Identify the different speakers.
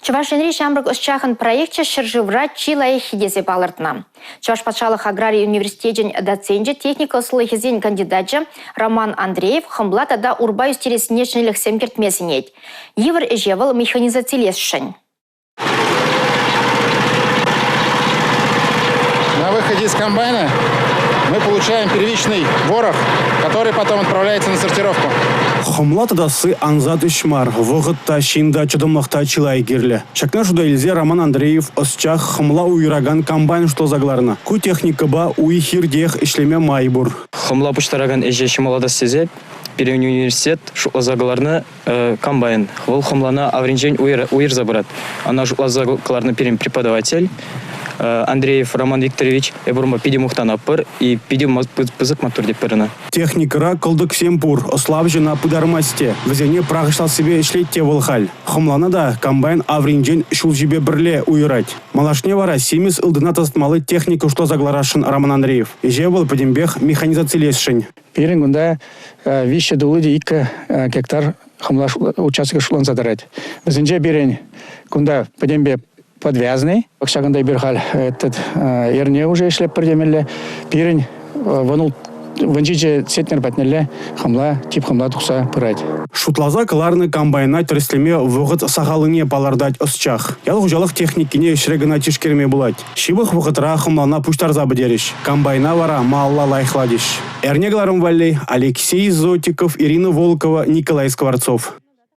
Speaker 1: Чӑваш Енри ҫамрӑк ӑсчахӑн проекчӗ ҫӗршывра чи лайӑххи тесе палӑртнӑ. Чӑваш патшалӑх аграри университечӗн доценчӗ, техника ӑслӑлӑхӗсен кандидачӗ Роман Андреев хӑмла тата урпа ӳстерессине ҫӗнӗлӗхсем кӗртме сӗнет. Йывӑр ӗҫе вӑл механизацилесшӗн.
Speaker 2: На выходе из комбайна мы получаем первичный ворох, который потом отправляется на сортировку.
Speaker 3: Хӑмла татасси ансат ӗҫ мар, вӑхӑт та, ҫын та, чӑтӑмлӑх та чылай кирлӗ. Ҫакна шута илсе Роман Андреев ӑсчах хӑмла уйӑракан комбайн шутласа кӑларнӑ. Ку техникӑпа уй-хиртех ӗҫлеме май пур.
Speaker 4: Хӑмла пуҫтаракан ӗҫе ҫӑмӑллатас тесе пирӗн университет шутласа кӑларнӑ комбайн. Вӑл хӑмлана авринчен уйӑрса пырать. Ӑна шутласа кӑларнӑ пирӗн преподаватель Андреев Роман Викторович. Эпир унпа питӗ мухтанатпӑр и питӗ пысӑк маттур тетпӗр ӑна.
Speaker 3: Техникӑра кӑлтӑксем пур, ӑславҫӑ ӑна пытармасть те. Вӗсене пӑрахӑҫлассипе ӗҫлет те вӑл халь. Хӑмлана та комбайн авринчен ҫулҫипе пӗрле уйӑрать. Малашне вара симӗс ылтӑна тасатмалли техника шутласа кӑларасшӑн Роман Андреев. Ӗҫе вӑл пӗтӗмпех механизацилесшӗн.
Speaker 5: Пирӗн кунта 3,2 гектар хӑмла участокӗ шутланса тӑрать. Вӗсенче пирӗн кунта пӗтӗмпе подвязный. Ҫакӑнта эпир халь этот эрне уже ӗҫлетпӗр темелле. Пирӗн 17 центнер патнелле хӑмла, тип хӑмла тухса пырать.
Speaker 3: Шутласа кӑларнӑ комбайна тӗрӗслеме вӑхӑт сахаллине палӑртать ӑсчах. Ял хуҫалӑх техникине ӗҫре кӑна тишкерме пулать. Ҫывӑх вӑхӑтра хӑмлана пуҫтарса пӗтерӗҫ, комбайна вара малалла лайӑхлатӗҫ. Эрне кӑларӑм валли Алексей Зотиков, Ирина Волкова, Николай Скворцов.